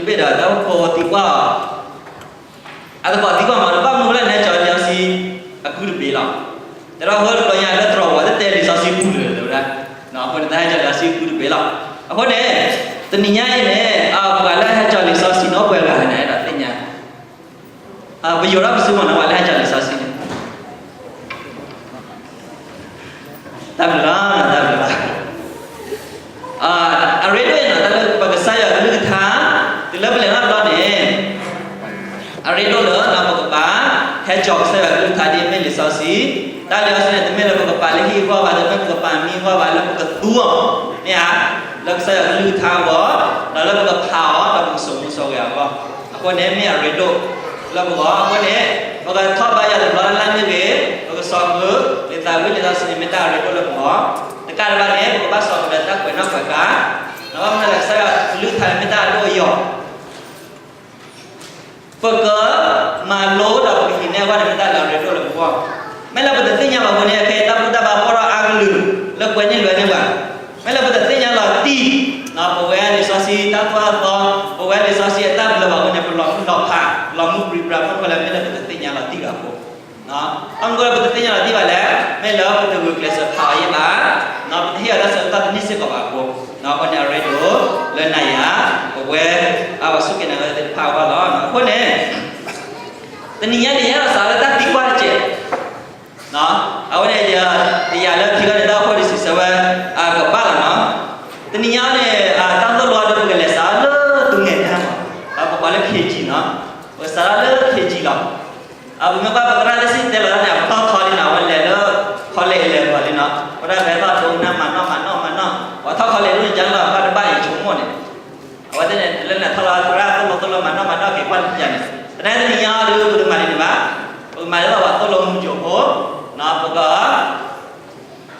ဒီးတၢ်အိၣ်ဖှိၣ်သံကွၢ်အီၤ, အသကိးသံကွၢ်မး တဘၣ်မနုၤလဲၣ် နဟဲကၠီလံာ်စီဆှံအကုတဘ့ၣ်လီၤ. တဲထီၣ်အဃိတဘျီညါလၢတြီၤဝဲ တတဲလံာ်စီဆှံပူၤလၢၤလၢၤဒၣ်, အဃိန့ၣ် တၢ်ဟဲကၠီလံာ်စီဆှံအကုတဘ့ၣ်လီၤ. အဃိန့ၣ် တနံၤညါအံၤန့ၣ် ပှၤလၢဟဲကၠီလံာ်စီဆှံန့ၣ် အိၣ်ပှဲၤဂၤလဲၣ်န့ၣ် အဲၣ်ဒိးသ့ၣ်ညါ ပယီၤထီၣ်ပစုမးနီၤ ပှၤလၢဟဲကၠီလံာ်စီဆှံန့ၣ် တၢ်ဘျုးလီၤ, တၢ်ဘျုးလီၤ. အရ့ဒိၣ်အံၤနီၤ တၢ်လၢပကစၢ်ယွၤကလုၢ်ကထါ တုၤလၢပလဲၤထီၣ်တဘျီန့ၣ် အရ့ဒိၣ်လၢပကဘၣ် ဟဲကၠီကစၢ်ယွၤကလုၢ်ကထါဒ်အမ့ၢ်လံာ်စီဆှံ, တၢ်လံာ်စီဆှံန့ၣ် တမ့ၢ်လၢပကပာ်လၢဟံၣ်အဂီၢ်ဘၣ်, တမ့ၢ်ပကပာ်မံအဂီၢ်ဘၣ်, လၢပကသူအီၤ မ့ၢ်ဧါ, လၢကစၢ်ယွၤကလုၢ်ကထါအဂီၢ်, ဒီးလၢပကဖးအီၤ ဒီးပကစိာ်မူစိာ်ဂဲၤအဂီၢ်, အဃိန့ၣ်မ့ၢ်အရ့ဒိၣ်လၢပဂီၢ်, အဃိန့ၣ် ပကထီၣ်ဘါယွၤတဘျီလၢ်လၢ်မ့ၢ်ဂ့ၤ, ပကစိာ်ဃုာ်လံာ်သးဝံၣ်လံာ်စီဆှံန့ၣ် မ့ၢ်တၢ်အရ့ဒိၣ်လၢပဂီၢ်, တကးဒံးဘၣ်န့ၣ် ပကဘၣ်စိာ်ဃုာ်ဒီးတၢ်ကွဲးနီၣ်ကွဲးဃါ, ဒီးဘၣ်မနုၤလဲၣ် ကစၢ်ယွၤကလုၢ်ကထါန့ၣ်မ့ၢ်တၢ်အဒိၣ်အယိာ် ပကမၤလိဒီးပကဟံးန့ၢ်အဂီၢ်န့ၣ် မ့ၢ်တၢ်လၢအရ့ဒိၣ်လၢပဂီၢ်, မ့ၢ်လၢပတသ့ၣ်ညါဘၣ်အဃိန့ၣ် ခဲအံၤတၢ်ဘူၣ်တၢ်ဘါဖီၣ်ထီၣ်အါကလုာ် လၢကွဲန့ၢ်လွဲန့ၢ်ပှၤ, မ့ၢ်လၢပတသ့ၣ်ညါလီၤတံၢ် ပဝဲလံာ်စီဆှံတၢ်သိၣ်တၢ်သီ, ပဝဲလံာ်စီဆှံအတၢ်ဘျၢဘၣ်အဃိန့ၣ် ပလီၤမုၢ်လီၤဖး လီၤမုၢ်ပြံပြါ မ့ၢ်လၢပတသ့ၣ်ညါလီၤတံၢ်ဘၣ်အဃိ ဘၣ်မနုၤအဃိလၢပတသ့ၣ်ညါလီၤတံၢ်ဘၣ်လဲၣ်, မ့ၢ်လၢပတဂုာ်ကျဲးစၢးဖးအီၤယဲဘၣ်, ပတဟ့ၣ်အီၤတၢ်ဆၢကတီၢ်တန့ၢ်စ့ၢ်ကီးဘၣ်အဃိ, အဃိန့ၣ်အရ့ဒိၣ်လၢနၤယၤ ပဝဲ အဝဲစူၢ်က့ၤနာ်က့ၤသ့ၣ်တဖၣ်အဂီၢ်လီၤ. အဃိန့ၣ် တနံၤညါန့ၣ် ယအဲၣ်ဒိးစးလၢတၢ်သံကွၢ်တစဲး, အဝဲန့ၣ် ယၤလၢခံလီၤန့ၣ် တၢ်အိၣ်ဖှိၣ်ဒံးစံးဆၢဝဲ ကဘၣ်လီၤနီၤ, တနံၤညါန့ၣ် တၢ်သိၣ်လိဒီးပကလဲၤစးလၢသူငယ်တန်းမး, ပကိးလၢ K G နီၤ, ပကစးထီၣ်လၢ K G လီၤ. ပမ့ၢ်ကွၢ်ပသရၣ်လၢစံၣ်တဲလီၤန့ၣ် အပထီၣ်ခီလံနီၤ, အဝဲလဲၤလၢ college လဲၤလီၤလံနီၤ, ဝဲဒၣ်ဖဲထီၣ်ဒိကနၣ်မၤနီၣ်မၤနီၣ်မၤနီၣ်, ပှၤထီၣ် college ဒိန့ၣ် ကၢလီၤဘၣ်တဘၣ်အံၤဆိကမိၣ်န့ၣ်, အဝဲသ့ၣ်န့ၣ် လၢနထီၣ်လီၤသရၣ်သိၣ်လိသိၣ်လိမၤနီၣ်မၤနီၣ်က့ၤကွၢ်လၢပညါန့ၣ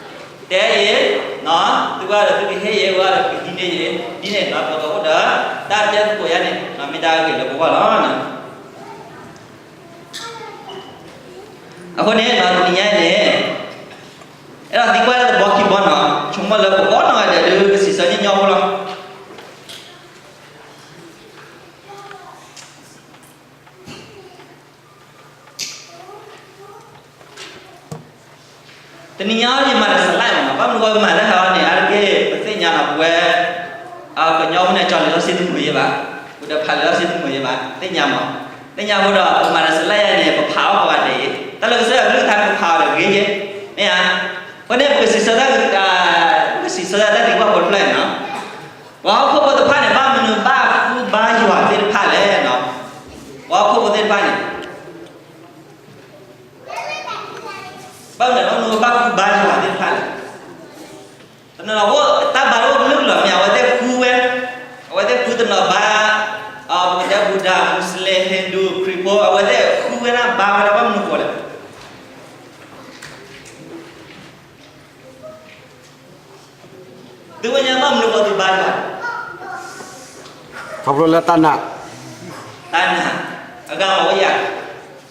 ်, တနံၤညါအံၤဒုး ပတမၤဒ်န့ၣ်ဘၣ်, ပကမၤလၢပှၤသိၣ်လိမူကၠိဖိ, ပက တဲအံၤ, သုဝဲဒီးသုကဟ့ၣ်ယဲ, ဝဲဒီးသုကဟံးန့ၢ်ယဲ, ဒ်န့ၣ်ဒီးပကအိၣ်ဒီး တၢ်တဲသကိးယါန့ၣ် မ့ၢ်တၢ်ဂ့ၤလၢပဂီၢ်လီၤ. အဃိန့ၣ် တနံၤညါအံၤန့ၣ် အဲၣ်ဒိးသံကွၢ်လၢတဘီခံဘီနီၤ, ဆိကမိၣ်လၢပကိးနီၢ်ဂၤဒဲးဒုး ကစံးဆၢညီညီဖိလီၤ. တနံၤညါအံၤ ယမၤတစလၢ်မးနီၤ, ဘၣ်မနုၤဃိမၤတၢ်ဟဲအီၤန့ၣ် အါတက့ၢ် ပသ့ၣ်ညါနီၤ, ပဝဲ ကညီဖိန့ၣ် ကၠီလံာ်စီဆှံတမုာ်ယဲဘၣ်, ပဒီးဖးလံာ်စီဆှံတမုာ်ယဲဘၣ်, သ့ၣ်ညါမး, သ့ၣ်ညါအဃိဒီး ပမၤတစလၢ်ယါန့ၣ် ပဖးအီၣ်ပှၤဂၤဒဲးအံၤ, တၢ်လၢကစၢ်ယွၤကလုၢ်ကထါန့ၣ် ပဖးအီၤဒီးဂ့ၤယဲ, မ့ၢ်ဧါ, အဃိန့ၣ် ပကစံးဆၢတၢ်, ပကစံးဆၢတၢ်သံကွၢ်ဖိတဖျၢၣ်န့ၣ်နီၤ, ပှၤဟီၣ်ခိၣ်ဖိတဖၣ်န့ၣ် ဘၣ်မနုၤဘၣ်ဃူဘါယွၤသ့ၣ်တဖၣ်လဲၣ်နီၤ, ပှၤဟီၣ်ခိၣ်ဖိသ့ၣ်တဖၣ်န့ၣ် ဘၣ်မနုၤ ဘၣ်မနုၤဘၣ်ဃူဘါယွၤသ့ၣ်တဖၣ်လဲၣ်. တနီၤနီၤအိၣ်တၢ်ဘါတအိၣ်ကလုာ်ကလုာ်မ့ၢ် အဝဲသ့ၣ်ဃူဝဲ, အဝဲသ့ၣ်ဃူတနီၤဘါ, ပကတဲ Buddha, Muslim, Hindu, ခရံာ်ဖိ အဝဲသ့ၣ်ဃူဝဲဒၣ်ဘါဝဲဒၣ်ဘၣ်မနုၤဃိလဲၣ်. သုဝဲညါဘၣ်မနုၤဃိသုဘါယွၤ, ခီဖျိလၢတၢ်နာ်, တၢ်နာ်, အဂၤမ့ၢ်ဝဲယၤ မ့ၢ်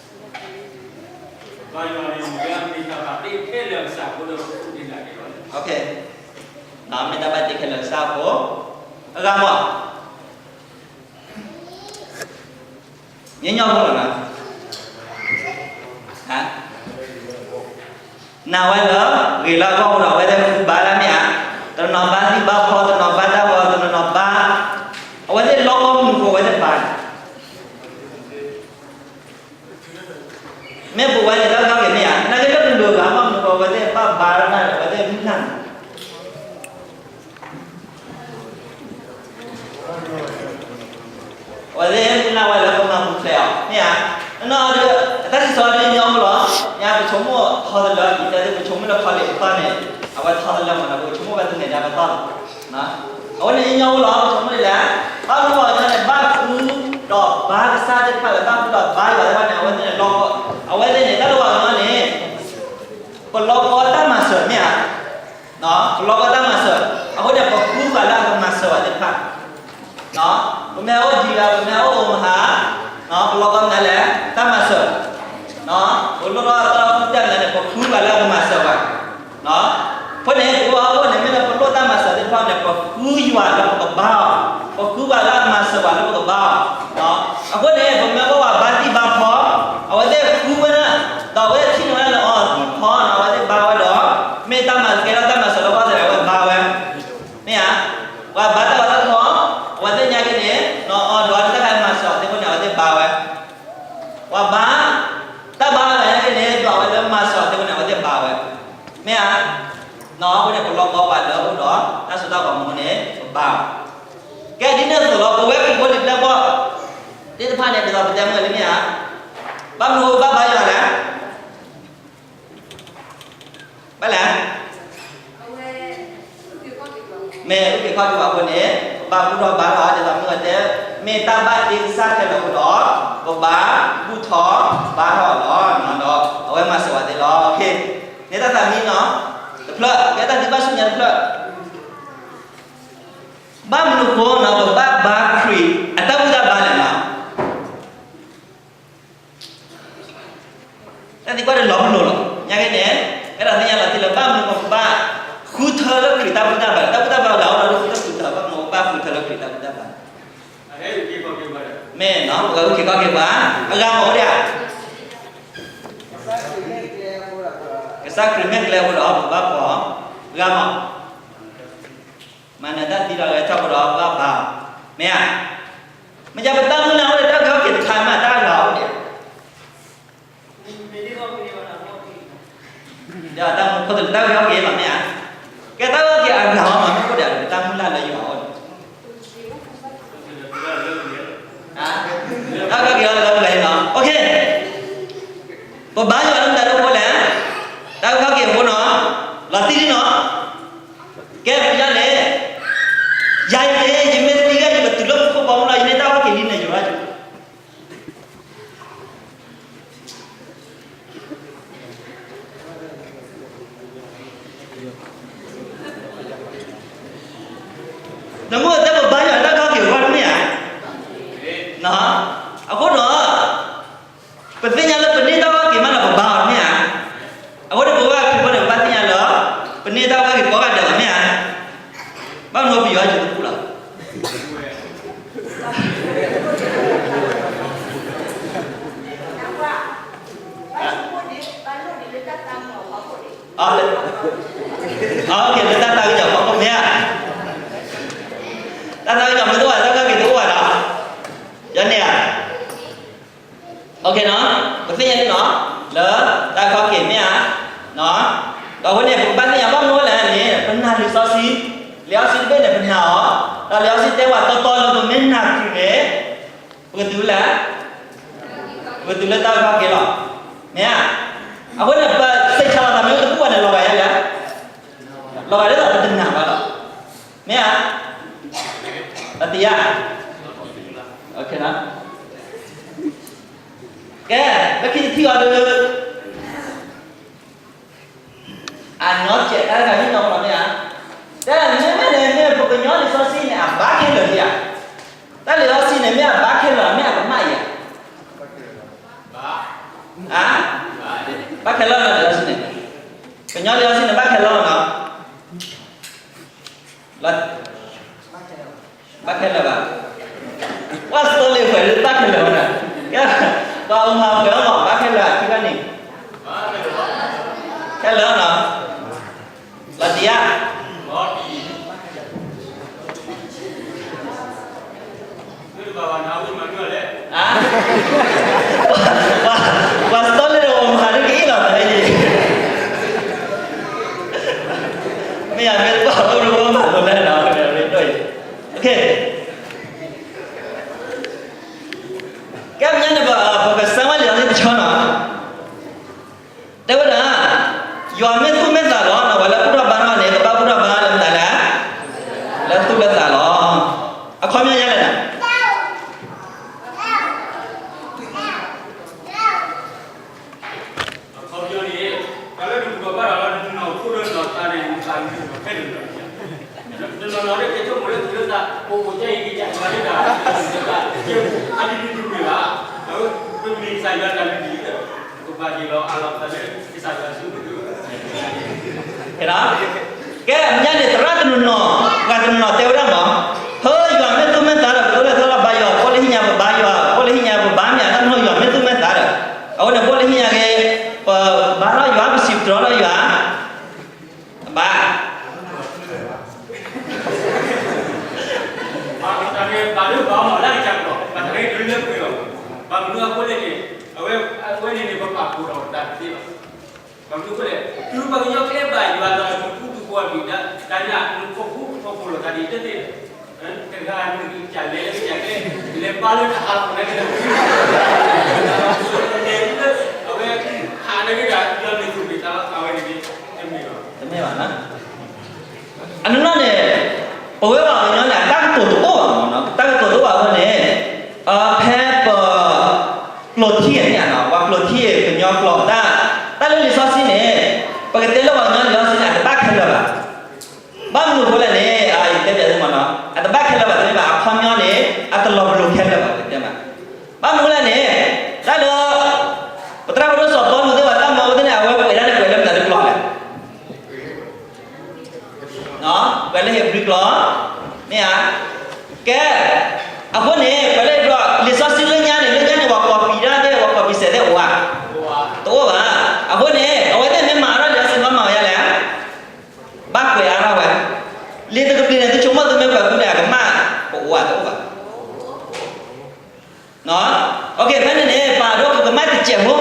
တၢ်ဘၣ်တ့ခဲလၢာ်ကစၢ်ဖိ, အဂၤမ့ၢ်, ညီညီဖိလီၤနီၤ, နာ်ဝဲလၢ ဂ့ၤလၢအဂီၢ်ဃိဒီး အဝဲသ့ၣ်ဃူဘါလၢမ့ၢ်ဧါ, တနီၤဘါသံၣ်ဘါဖီ, တနီၤဘါတၢ်ဂီၤ, တနီၤနီၤဘါ, အဝဲသ့ၣ်လီၢ်ကီၢ်မနုၤဃိအဝဲသ့ၣ်ဘါန့ၣ် မ့ၢ်ပဝဲန့ၣ် တၢ်ကီက့ၤမ့ၢ်ဧါ, နာ်က့လၢပဒိးဂၤမ့ၢ်မနုၤဃိ အဝဲသ့ၣ်ဘၣ်ဘါတၢ်န့ၣ် အဝဲသ့ၣ်မုၢ်နၢ်န့ၣ် အဝဲသ့ၣ်မုၢ်နၢ်ဝဲလၢပမၤပူၤဖျဲးအီၤ မ့ၢ်ဧါ, နီၢ်နီၢ်ဒီး အတၢ်စံးဆၢဒ်ညီဖိလီၤ, မ့ၢ်ဧါ, ပဆိကမိၣ်ထီတလၢ ယတဲသုပဆိကမိၣ်လၢခီလ့ၣ်တဖၣ်န့ၣ် အဝဲထီတလၢမ့ၢ်နီၤ, ပဆိကမိၣ်ဝဲတန့ၢ်ဒၣ်ပသီၣ်လီၤ အဝဲန့ၣ်ညီညီဖိလီၤ, ပဆိကမိၣ်ဒ်လဲၣ်, ဘၣ်မနုၤပှၤကညီန့ၣ် ဘၣ်ဃူဒီးဘါကစၢ်သ့ၣ်တဖၣ်လၢ ဘၣ်ဃူဒီးဘါယွၤသ့ၣ်တဖၣ်န့ၣ် အဝဲသ့ၣ်န့ၣ်လီၢ်ကီၢ်, အဝဲသ့ၣ်န့ၣ် တၢ်လၢပှၤကညီန့ၣ် ပလီၢ်ကီၢ်တၢ်မၤစၢၤမ့ၢ်ဧါ, ပလီၢ်ကီၢ်တၢ်မၤစၢၤ, အဃိန့ၣ် ပဃူပှၤလၢအကမၤစၢၤပှၤသ့ၣ်တဖၣ် ပမ့ၢ်အိၣ်ဒံးဂၤ ပမ့ၢ်အိၣ်အိၣ်မဟါ, ပလီၢ်ကီၢ်မနုၤလဲၣ်, တၢ်မၤစၢၤ, ပလိၣ်ထီၣ်တၢ်ဃူတၢ်ဖိးမနုၤန့ၣ် ပဃူပှၤလၢအကမၤစၢၤပှၤ, အဃိန့ၣ် ပဝဲဟီၣ်ခိၣ်န့ၣ် မ့ၢ်လၢပလိၣ်တၢ်မၤစၢၤသ့ၣ်တဖၣ်န့ၣ် ပဃုယွၤလၢပကဘါအီၤ, ပဃုပှၤလၢအမၤစၢၤပှၤလၢပကဘါအီၤ. အဃိန့ၣ် ပမ့ၢ်ဘၣ်ပှၤဘါသံၣ်ဘါဖီ, အဝဲသ့ၣ်ဃုဝဲဒၣ်, ဒီးအဝဲသ့ၣ်ထံၣ်န့ၢ်ဝဲလၢအီၤသံၣ်ဖီန့ၣ် အဝဲသ့ၣ်ဘါဝဲဒီး, မ့ၢ်တၢ်မၤကဲထီၣ်တၢ်မၤစၢၤလၢပှၤသ့ၣ်န့ၣ် အဝဲဘါဝဲ, မ့ၢ်ဧါ. ပှၤဘါတၢ်အီၣ်တၢ်ဖီ, အဝဲသ့ၣ်ညါက့ၤန့ၣ် နီၢ်အီၣ်ဒီးတၢ်ခါမၤစၢၤအီၤသ့ၣ်အဃိန့ၣ် အဝဲသ့ၣ်ဘါဝဲ ပှၤဘါ, တၢ်ဘါဝဲညါက့ၤန့ၣ် ဒွးဝဲလၢမၤစၢၤအီၤသ့ၣ်အဃိန့ၣ် အဝဲသ့ၣ်ဘါဝဲ, မ့ၢ်ဧါ. အဃိန့ၣ် ပလီၢ်ကီပှၤလၢအအိၣ်ဒီး တၢ်စိတၢ်ကမီၤအဃိန့ၣ် ပဘါအီၤ. ကဲဒ်န့ၣ်အသိးလီၤ ပဝဲခရံာ်ဖိလံၤပျဲၢ်ဘီၣ်သ့ၣ်တဖၣ်န့ၣ် ဒ်သိးပတဲမုၢ်လၢမ့ၢ်ဧါ, ဘၣ်မနုၤအဃိဘၣ်ဘါယွၤလဲၣ်. ဘၣ်လဲၣ်. မ့ၢ်အုၣ်က့ၤခီၣ်က့ၤပှၤအဃိန့ၣ် ပဘၣ်ဘူၣ်ထီၣ်ဘါထီၣ် ဒ်သိးမုၢ်ဂီၤတဲ, မ့ၢ်တၢ်ဘၣ်တ့ကစၢ်ခဲလၢာ်အဃိဒီး ပဘၣ်ဘူၣ်ထီၣ်ဘါထီၣ်အီၤလီၤ. ဒီးအဝဲမၤစၢၤဝဲသ့ၣ်လီၤ. န့ၣ်တၢ်သးမံနီၤ, တဖျၢၣ်, ကဲတၢ်သံဘၣ်ဆူညါတဖျၢၣ်, ဘၣ်မနုၤအဃိနီၤ ပဘၣ်ဘါခရံာ်အတၢ်ဘူၣ်တၢ်ဘါလဲၣ်နီၤ. တၢ်သံကွၢ်တလီၤမလိၤလီၤ. ညါက့န့ၣ် အဲၣ်ဒိးသ့ၣ်ညါလီၤတံၢ်လၢဘၣ်မနုၤပဘၣ်ဃုထၢလၢခရံာ်တၢ်ဘူၣ်တၢ်ဘါလဲၣ်. တၢ်ဘူၣ်တၢ်ဘါလၢအအိၣ်ဒီးဃုထၢ ဘၣ်မနုၤပဘၣ်ဃုထၢလၢခရံာ်တၢ်ဘူၣ်တၢ်ဘါလဲၣ်. မ့ၢ်နီၤ ပကဂုာ်က့ၤခီၣ်က့ၤပှၤ, အဂၤမ့ၢ်အိၣ်ဒံးဧါ. ကစၢ်ခရံာ်မ့ၢ်ကျဲအဃိဒီး ပဘၣ်ကိးအီၤ, ဂၤမ့ၢ် မၤနၢၤတၢ်သံဒီးဂဲၤထီၣ်အဃိဒီး ပဘၣ်ဘါအီၤ, မ့ၢ်ဧါ. မ့ၢ်ယပတၢ်မုၢ်လၢ်အိၣ်ဒီး တၢ်ဂဲၤထီၣ်က့ၤတခါမး တၢ်ဂၤအိၣ်ဒံးဧါ. ဒီးတၢ်မူခိၣ်တလၢတၢ်ဂဲၤထီၣ်က့ၤလီၤ မ့ၢ်ဧါ. ကဲတၢ်ဂဲၤထီၣ်က့ၤအဂၤအီၤမး မ့ၢ်အိၣ်ဒံး ပတၢ်မုၢ်လၢ်လၢယွၤအအိၣ်န့ၣ် တၢ်ဂဲၤထီၣ်က့ၤလီၤလၢပှဲၤလီၤ. ပဘါယွၤလၢမတၤဒ်အဃိလဲၣ်, တၢ်ဂဲၤထီၣ်က့ၤအဃိနီၤ, လီၤတံၢ်လံနီၤ. ကဲပယါန့ၣ်, ယၤအံၤန့ၣ် ယမ့ၢ်သံဂ့ၢ် ယကတုၤလၢမူခိၣ်ဘီမုၢ်လီၤ ယန့ၢ်တၢ်ဂဲၤထီၣ်က့ၤလံန့ၣ် ယွၤ နမ့ၢ်တဲပဘါယွၤတၢ်ဂဲၤထီၣ်က့ၤအဂီၢ်တမ့ၢ်ဧါ. အဃိဒီး ပသ့ၣ်ညါလၢပန့ၢ်တၢ်ဂဲၤထီၣ်က့ၤမးဒီးပဘါအီၤတမ့ၢ်ဧါ. အဃိန့ၣ် ပဝဲခရံာ်ဖိန့ၣ် ပဘၣ်သ့ၣ်ညါလၢ ပန့ၢ်တၢ်ဂဲၤထီၣ်က့ၤကိးဂၤဒဲးလီၤ မ့ၢ်ဧါ. ဘၣ်မနုၤပယွၤယတဘူၣ်လီၤ. လၢတၢ်သးကညီၤဖီခိၣ်မ့ၢ်ဧါ, တၢ်သးကညီၤမ့ၢ်တအိၣ်ဘၣ် တၢ်ဂဲၤထီၣ်က့ၤတအိၣ်ဘၣ်ဒီး, ယန့ၣ်ဧါ. ပသ့ၣ်ညါန့ၣ်နီၤ, လၢတၢ်ဂဲၤထီၣ်က့ၤမ့ၢ်ဧါ. ဒီးအဃိန့ၣ် ပကဘၣ်သ့ၣ်ညါဘၣ်မနုၤလဲၣ်န့ၣ် ပနာ်လံာ်စီဆှံ, လံာ်စီဆှံတဘ့ၣ်န့ၣ် ပနာ်အီၤ, ဒီးလံာ်စီဆှံတဲဝဲတီတီလၢပမ့ၢ်နာ်ခရံာ်န့ၣ် ပကတုၤလၢ ပကတုၤလၢတၢ်ဂဲၤထီၣ်က့ၤလီၤ, မ့ၢ်ဧါ. အဃိန့ၣ် ပစိတ်ချတာမ့ၢ်တဘူၣ်ဘၣ်န့ၣ် လီၤဂာ်ယါလဲၣ်, လီၤဂာ်ဒ်သိးပတနာ်ဘၣ်လီၤ, မ့ၢ်ဧါ. ပတယါ, ကဲ, လၢခံထံၣ်အီၤဒီး အနီၢ်ကဲးတၢ်တခါဟံၣ်နီၤမ့ၢ်ဧါ, တၢ်မ့မ့ၢ်န့ၣ် မ့ၢ်ပကညီလံာ်စီဆှံန့ၣ် အဘၣ်ခဲလၢာ်ဧါ, တၢ်လံာ်စီဆှံန့ၣ် မ့ၢ်အဘၣ်ခဲလၢာ် မ့ၢ်အကမၣ်ဧါ, ဧါ, ဘၣ်ခဲလၢာ်လီၤလံာ်စီဆှံန့ၣ်, ကညီလံာ်စီဆှံန့ၣ် ဘၣ်ခဲလၢာ်လီၤနီၤ ဘၣ်ခဲလၢာ်ဘၣ်, ပှၤစတီလ့ၤဃဲၤလၢဘၣ်ခဲလၢာ်ဘၣ်, ပှၤအမၤဃဲၤအီၤဘၣ်ခဲလၢာ် ထံၣ်ဘၣ်န့ၣ်, ခဲလၢာ်နီၤ, လီၤတံၢ်ဧါ, ပှၤစတီလ့ၤဒီးမၤဒ်က့ၤလီၤ, မ့ၢ်ယမ့ၢ်တဘၣ်အိၣ်ဒီးမၤလိာ်လဲၣ်နီၤ, ကဲပညါန့ၣ် ပကစၢ်ဝဲလံာ်စီဆှံတဆီနီၤ, တဲဝဲဒၣ်, ယွၤမ့ၢ်သူၣ်မ့ၢ်သးလီၤနီၤ, ပှၤလၢဘူၣ်ထီၣ်ဘါထီၣ်န့ၣ် ကဘၣ်ဘူၣ်ထီၣ်ဘါလၢမတၤလဲၣ်, လၢသူၣ်လၢသးလီၤ, အခီပညီယါလဲၣ်န့ၣ် အခီပညီန့ၣ်, ပှၤလၢနဘူၣ်ထီၣ်ဘါထီၣ်လီၤ နနီၢ်ခိလၢနီၢ်သးန့ၣ် နသးန့ၣ်ခဲလၢာ်လီၤ, နနီၢ်နီၢ်န့ၣ် ကဆိကမိၣ်လၢသူၣ်လၢသး ပအိၣ်ကဲအံၤကဲကဲ ပှၤလၢတၢ် ကဲအတၢ်လုၢ်ဒိၣ်မုၢ်ဘၣ်, ပမ့ၢ်ကစၢ်ယွၤတၢ်လုၢ်ဒိၣ်လၢ ပကဘၣ်ဟ့ၣ်လီၤအးလီၤပသးလၢကစၢ်ယွၤအစုပူၤ, ကဲမညါန့ၣ် သရၣ်တနီၤနီၤ ပှၤတနီၤတဲဝဲဒၣ်မး, ဟၢယွၤမ့ၢ်သူၣ်မ့ၢ်သးဒီး ပတအိၣ်လၢသီလီၤဘါယွၤ, ပအိၣ်လၢဟံၣ်ညါပဘါယွၤ, ပအိၣ်လၢဟံၣ်ညါပဘါမ့ၢ်ဧါ, တၢ်မ့ၢ်ယွၤမ့ၢ်သူၣ်မ့ၢ်သးဒီး, အဃိန့ၣ် ပအိၣ်လၢဟံၣ်ညါဂ့ၤ, ပဘါထီၣ်ယွၤ, ပစံးပတြၢၤထီၣ်ယွၤ, အဘၣ် ဘၣ်လၢဘၣ်မးလၢကစၢ်ကီး, ဘၣ်တၢ်ဂ့ၢ်ဒုးလၢပှဲၤလီၤ. ဘၣ်မနုၤအဃိလဲၣ်န့ၣ်, အဝဲ, အဝဲန့ၣ်န့ၣ် ပပာ်ဖှိၣ်ထီၣ်တၢ်တသ့ဘၣ်. ဘၣ်မနုၤအဃိလဲၣ်, တုၤပှၤကညီကဲဘၣ်ယွၤဒီး ဒုးကူဒုးကီၢ်ဒံးဒၣ်, တၢ်ညၣ် နဖိဃိဖိလီၤတၢ်ဒ်တသ့လၢၤ, တဂၤနကလဲၤလၢကစၢ်ကျဲ, လဲၤပာ်လၢတၢ်ဟးလီၤန့ၣ်, လဲၤလၢ, အဝဲ, ဟးလၢကစၢ်, ယွၤမ့ၢ်သူၣ်မ့ၢ်သးလီၤ, အဝဲန့ၣ်န့ၣ်, တမ့ၢ်ဘၣ်, တမ့ၢ်ဘၣ်နၤ အနီၢ်နီၢ်န့ၣ်, ပဝဲပှၤကညီန့ၣ် အတၢ်ကတိၤတအိၣ်ဘၣ်မးနီၤ, တၢ်ကတိၤတအိၣ်ဘၣ်အဃိန့ၣ်, ဖဲပ, ကျိာ်ထံၣ်န့ၣ်ဧါနီၤ, ပှၤကျိာ်ထံၣ်ကညီကျိာ်တၢ်, တၢ်လၢလံာ်စီဆှံန့ၣ်, ပကတဲလၢပှၤကညီလံာ်စီဆှံန့ၣ် အတဘၣ်ခဲလၢာ်ဘၣ်. ဘၣ်မနုၤအဃိလဲၣ်န့ၣ်, ယတဲပျးသုမးနီၤ, အတဘၣ်ခဲလၢာ်ဘၣ်တမ့ၢ်ဘၣ်, အခီပညီန့ၣ်, အတလီၤပလိာ်ခဲလၢာ်ဘၣ် ပကတဲမး. ဘၣ်မနုၤလဲၣ်န့ၣ်, တၢ်လၢ ပသရၣ်ဖိဒိၣ်စီၤပီလူးသ့ၣ်တဖၣ်တၢ်မၤအဝဲသ့ၣ်န့ၣ် အဝဲကွဲးဒၣ်န့ၣ် ကွဲးလၢမတၤတကျိာ်လဲၣ်, ကွဲးလၢဧ့ၤဘြံၤကျိာ်, မ့ၢ်ဧါ, ကဲ, အဃိန့ၣ် ကွဲးလၢဧ့ၤဘြံၤကျိာ်, လံာ်စီဆှံလၢညါန့ၣ်, လၢညါန့ၣ် ပှၤကီၢ်ပံၤတၢ်သ့ၣ်, ပှၤကီၢ်ပံၤစဲးသ့ၣ်အိၣ်ဧါ, တအိၣ်ဘၣ်. အဃိန့ၣ် အဝဲသ့ၣ်မ့ၢ်မၤအါထီၣ်လံာ်စီဆှံ မ့ၢ်မၤဝဲဒ်လဲၣ်, ဘၣ်ကွဲးအါထီၣ်ဝဲ, လံာ်တကပၤန့ၣ် သုဆိကမိၣ်သုမ့ၢ်ကွဲးဃုန့ၣ် အကမၣ်ကအိၣ်ဧါ, တအိၣ်ဘၣ်. ဖဲန့ၣ်န့ၣ် ပာ်ဒိၣ်ကကမၣ်တစဲးဖိ,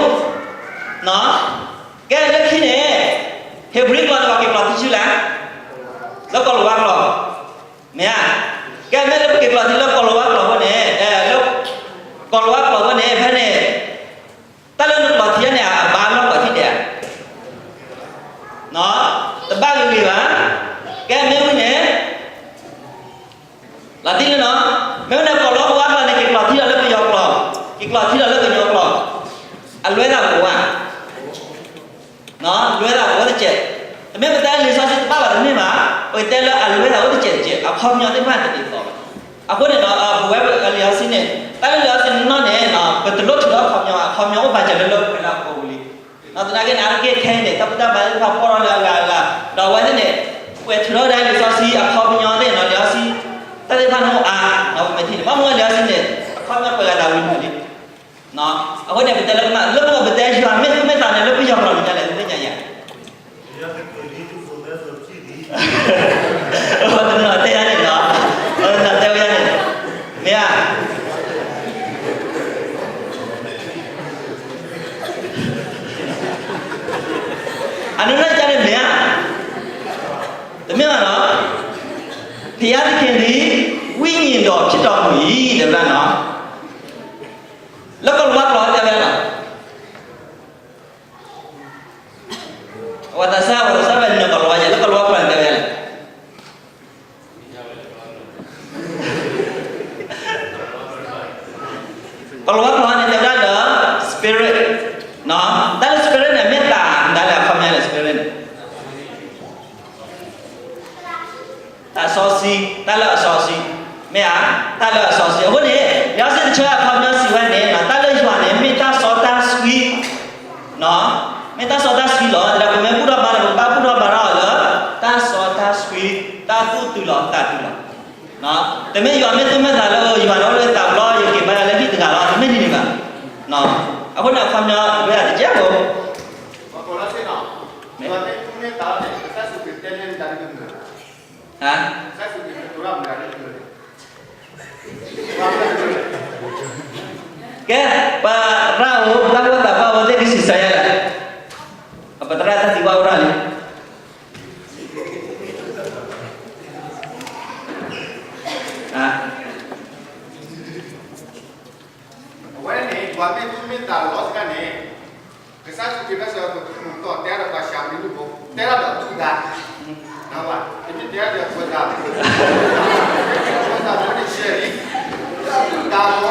ကဲလၢခံန့ၣ်, ဧ့ၤဘြံၤကျိာ်န့ၣ် ပှၤက့ၤကျိာ်ထံဆူလဲၣ်, လၢကီၢ်လၤဝါကျိာ်, မ့ၢ်ဧါ, ကဲမ့ၢ်လၢပက့ၤကျိာ်ထံလၢကီၢ်လၤဝါကျိာ်အဃိန့ၣ်, လၢ, ကီၢ်လၤဝါကျိာ်အဃိန့ၣ် ဖဲန့ၣ်, တၢ်လၢနကျိာ်ထံန့ၣ် အဘၣ်လီၢ်ကျိာ်ထံဒဲးဧါ, တဘၣ်ဂ့ၤဂ့ၤဘၣ်, ကဲမ့ၢ်ဝံၤန့ၣ် လီၤတံၢ်လံနီၤ, မ့ၢ်ဝဲန့ၣ် ကီၢ်လၤဝါကျိာ်န့ၣ် က့ၤကျိာ်ထံဒီးလၢပယီၤကျိာ်, က့ၤကျိာ်ထံဒီးလၢကညီကျိာ်, အလွဲသးအိၣ်ဧါ, လွဲသးအိၣ်တစဲး, တမ့ၢ်ပတဲလံာ်စီဆှံတဘၣ်ဘၣ်တမ့ၢ်ဘၣ်, ပကတဲလၢအလွဲသးအိၣ်တစဲးတကဲး, အခီပညီသ့ၣ်တဖၣ်တဒ်သိးဘၣ်. အဃိန့ၣ်ဒီး ပဝဲလံာ်စီဆှံန့ၣ်, တၢ်လၢလံာ်စီဆှံနီၢ်န့ၣ် ပတလိၣ်ထုးထီၣ်အခီပညီ, အခီပညီအိၣ်ပာ်စၢၤလၢလၢပှဲၤလၢအပူၤလံ သနာ်က့န့ၣ် အါတက့ၢ်ခဲအံၤန့ၣ် တၢ်ဘူၣ်တၢ်ဘါသ့ၣ်တဖၣ်ဖီၣ်ထီၣ်လၢအဂၤအဂၤ, ဒီးအဝဲသ့ၣ်န့ၣ်, ကွဲးထုးထီၣ်ဝဲဒၣ်လံာ်စီဆှံအခီပညီသ့ၣ်နီၤ, လံာ်စီဆှံ, တၢ်သ့ၣ်တဖၣ်န့ၣ်အိၣ်အါ, ဒီးပမ့ၢ်ထံၣ်န့ၣ် ဘၣ်မနုၤလံာ်စီဆှံန့ၣ် အခီပညီကွဲးဂၤသးဝံၤလံ. အဃိန့ၣ် ပတဲလၢကမၣ်, လၢပကပတဲယွၤမ့ၢ်သူၣ်မ့ၢ်သးန့ၣ် လၢပယီၤကျိာ်န့ၣ်ဒ်လဲၣ် သုသ့ၣ်ညါယၤ တနီၤတဲယၤန့ၣ်ဒီး, တနီၤတဲဝဲယၤန့ၣ်, မ့ၢ်ဧါ. အနီၢ်နီၢ်ကန့ၣ်မ့ၢ်ဧါ, တမ့ၢ်ဘၣ်နီၤ, ဘုရားသခင်သည် ဝိညာဉ်တော်ဖြစ်တော်မူ၏, တဲဝဲဒၣ်နီၤ, လၢကီၢ်လၤဝါကျိာ်တဲဝဲဒၣ်နီၤ, အဝဲသးစၢ်, အဝဲသးစၢ်ဖဲန့ၣ်ကီၢ်လၤဝါယဲၢ်, လၢကီၢ်လၤဝါကျိာ်န့ၣ်တဲဝဲဒၣ်လဲၣ် ကီၢ်လၤဝါကျိာ်န့ၣ် တဲဝဲဒၣ်လၢ spirit, တၢ်လၢ spirit န့ၣ် မ့ၢ်တၢ်ဒ်လဲၣ် အခီပညီလၢ spirit န့ၣ်, တၢ်စီဆှံ, တၢ်လၢအစီဆှံ, မ့ၢ်ဧါ, တၢ်လၢအစီဆှံ. အဃိန့ၣ် လံာ်စီဆှံတဆၢအခီပညီစံးဝဲန့ၣ် တၢ်လၢယွၤန့ၣ် မ့ၢ်တၢ်စီတၢ်ဆှံ မ့ၢ်တၢ်စီတၢ်ဆှံလီၤ. ဒီးပမ့ၢ်ဘူၣ်ထီၣ်ဘါဒီး ပဘၣ်ဘူၣ်ထီၣ်ဘါထီၣ်အီၤလၢ တၢ်စီတၢ်ဆှံ, တၢ်သူၣ်တုၤလီၤသးတုၤလီၤ. တမ့ၢ်ယွၤမ့ၢ်သူၣ်မ့ၢ်သးလၢ ယွၤန့ၣ်အိၣ်လၢသးဘျီ ယက့ၤဘါယွၤလၢဟံၣ်တဂၤလီၤ, တမ့ၢ်ဒ်န့ၣ်ဘၣ်. အဃိန့ၣ် အခီပညီဝဲဒၣ်တကဲးဖိ ဟါ ကဲ, ပသရၣ်အိၣ် ပသရၣ်ဖိသးပှၢ်ဖိသ့ၣ်ကစံးဆၢယၤလဲၣ်, ပသရၣ်တၢ်သံကွၢ်အိၣ်ထီၣ်လံ. အဝဲန့ၣ် ပှၤမ့ၢ်သူၣ်မ့ၢ်သးလီၤစ့ၢ်ကီးန့ၣ်, ကစၢ်ယ့ၣ်ၡူးခရံာ်ဘၣ်ဆၢကတီၢ်တဲဒီးပှၤၡၤမရံဖိ, တဲဒၣ်ဒီးဒုၣ်ဒါ, တမ့ၢ်တဲဒၣ်ဒီးပှၤသး, ပှၤသးဖိန့ၣ်ဆဲးလံ, ဒုၣ်ဒါလီၤ.